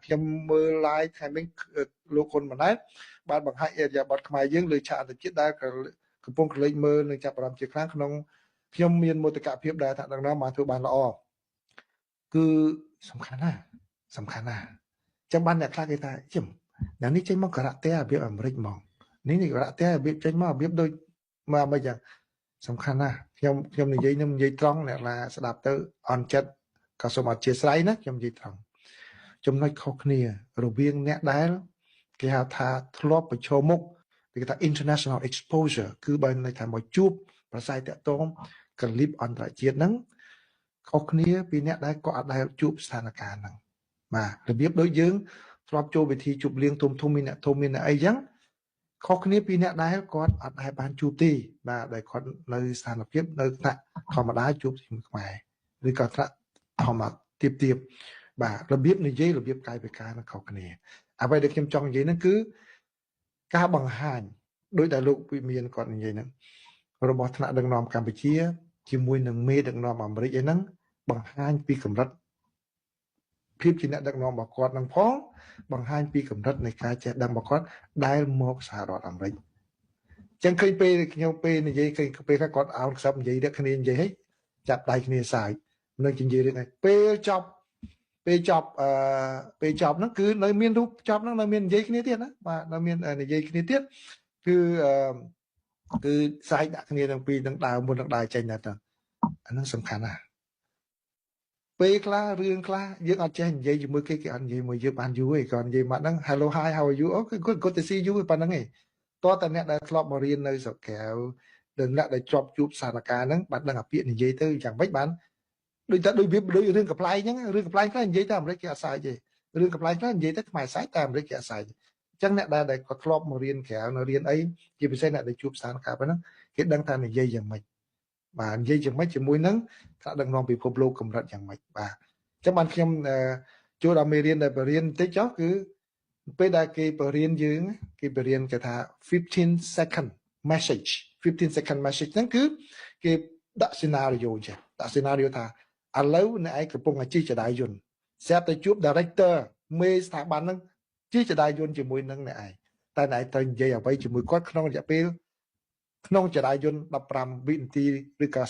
ខ្ញុំមើល live ថ្ងៃមិញលោកហ៊ុនម៉ាណែតបានបង្ហាញអរិយាប័ត្រខ្មែរយើងលើឆាកអន្តរជាតិដែលកំពុងក្រឡេកមើលនិងចាប់អារម្មណ៍ជាខ្លាំងក្នុងខ្ញុំមានមោទកភាពដែលថាដឹកនាំបានធ្វើបានល្អគឺសំខាន់ណាស់សំខាន់ណាស់ចឹងបានអ្នកខ្លះគេថាជឹមអ្នកនេះចេញមកការ៉ាក់ទែរបៀបអាមេរិកហ្មងនេះការ៉ាក់ទែរបៀបចេញមករបៀបដូចមកមិនចឹងសំខាន់ណាស់ខ្ញុំនិយាយនឹងនិយាយត្រង់អ្នកណាស្ដាប់ទៅអន់ចិត្តក៏សូមអធិស្ឋានណាខ្ញុំនិយាយត្រង់ចំណុចខុសគ្នារវាងអ្នកដែលគេហៅថាធ្លាប់ប្រឈមមុខគេថា international exposure គឺបើន័យថាមកជួបប្រស័យតាក់ទងកលិបអន្តរជាតិហ្នឹងខុសគ្នាពីអ្នកដែលក៏អត់ដែលជួបស្ថានភាពហ្នឹងបាទរបៀបដូចយើងធ្លាប់ចូលវិធីជួបលៀងធំធំមានអ្នកធំមានអ្នកអីចឹងខុសគ្នាពីអ្នកដែលគាត់អត់ដែលបានជួបទេបាទដែលគាត់នៅស្ថានភាពនៅថ្នាក់ធម្មតាជួបជាមួយខ្មែរឬក៏ថ្នាក់ធម្មតាទៀបបាទរបៀបនិយាយរបៀបកាយវិការនឹងខុសគ្នាអ្វីដែលខ្ញុំចង់និយាយហ្នឹងគឺការបង្ហាញដោយដែលលោកវិមានគាត់និយាយហ្នឹងរបស់ថ្នាក់ដឹកនាំកម្ពុជាជាមួយនឹងមេដឹកនាំអាមេរិកឯហ្នឹងបង្ហាញពីកម្រិតភាពជាអ្នកដឹកនាំរបស់គាត់នឹងផងបង្ហាញពីកម្រិតនៃការចេះដឹងរបស់គាត់ដែលមកសហរដ្ឋអាមេរិកចឹងឃើញពេលខ្ញុំពេលនិយាយឃើញពេលខ្លះគាត់អោនខ្សឹបនិយាយដឹកគ្នានិយាយហីចាប់ដៃគ្នាសើចនឹងនិយាយរឿងអីពេលចប់ពេលចប់អឺពេលចប់ហ្នឹងគឺនៅមានរូបចប់ហ្នឹងនៅមាននិយាយគ្នាទៀតណាបាទនៅមាននិយាយគ្នាទៀតគឺអឺគឺសាយដាក់គ្នាទាំងពីរនឹងដើមមុននឹងដើរចេញដែរទៅអាហ្នឹងសំខាន់ណាស់ពេលខ្លះរឿងខ្លះយើងអត់ចេះនិយាយជាមួយគេគេអត់និយាយមួយយើងបានយូរទេគាត់និយាយមកហ្នឹង Hello, hi, how are you? អូ good, good to see you ប៉ុណ្្នឹងឯងតើតើអ្នកដែលធ្លាប់មករៀននៅស្រុកក្រៅដល់អ្នកដែលជាប់ជួបស្ថានភាពហ្នឹងបានដឹងអាពាក្យនិយាយទៅយ៉ាងម៉េចបានដូចតែដូចវាដូចរឿងកំប្លែងហ្នឹងរឿងកំប្លែងខ្លះនិយាយទៅអាមេរិកគេអត់សើចទេរឿងកំប្លែងខ្លះនិយាយទៅខ្មែរសើចតែអាមេរិកគេអត់សើចអញ្ចឹងអ្នកដែលគាត់ធ្លាប់មករៀនក្រៅនៅរៀនអីជាពិសេសអ្នកដែលជួបស្ថានភាពហ្នឹងគេដឹងថានិយាយយ៉ាងម៉េចបាទនិយាយយ៉ាងម៉េចជាមួយនឹងថ្នាក់ដឹកនាំពិភពលោកកម្រិតយ៉ាងម៉េចបាទអញ្ចឹងបានខ្ញុំចូលដល់មេរៀនដែលបរៀនបន្តិចចុះគឺពេលដែលគេបរៀនយើងគេបរៀនគេថា15 second message 15 second message ហ្នឹងគឺគេដាក់ scenario ចេះដាក់ scenario ថាឥឡូវអ្នកឯងកំពុងតែជិះជដៃយន្តស្រាប់តែជួប director មេស្ថាប័នហ្នឹងជិះជដៃយន្តជាមួយនឹងអ្នកឯងតែអ្នកឯងត្រូវនិយាយអ្វីជាមួយគាត់ក្នុងរយៈពេលក្នុងចរាយន្ត15វិនាទីឬក៏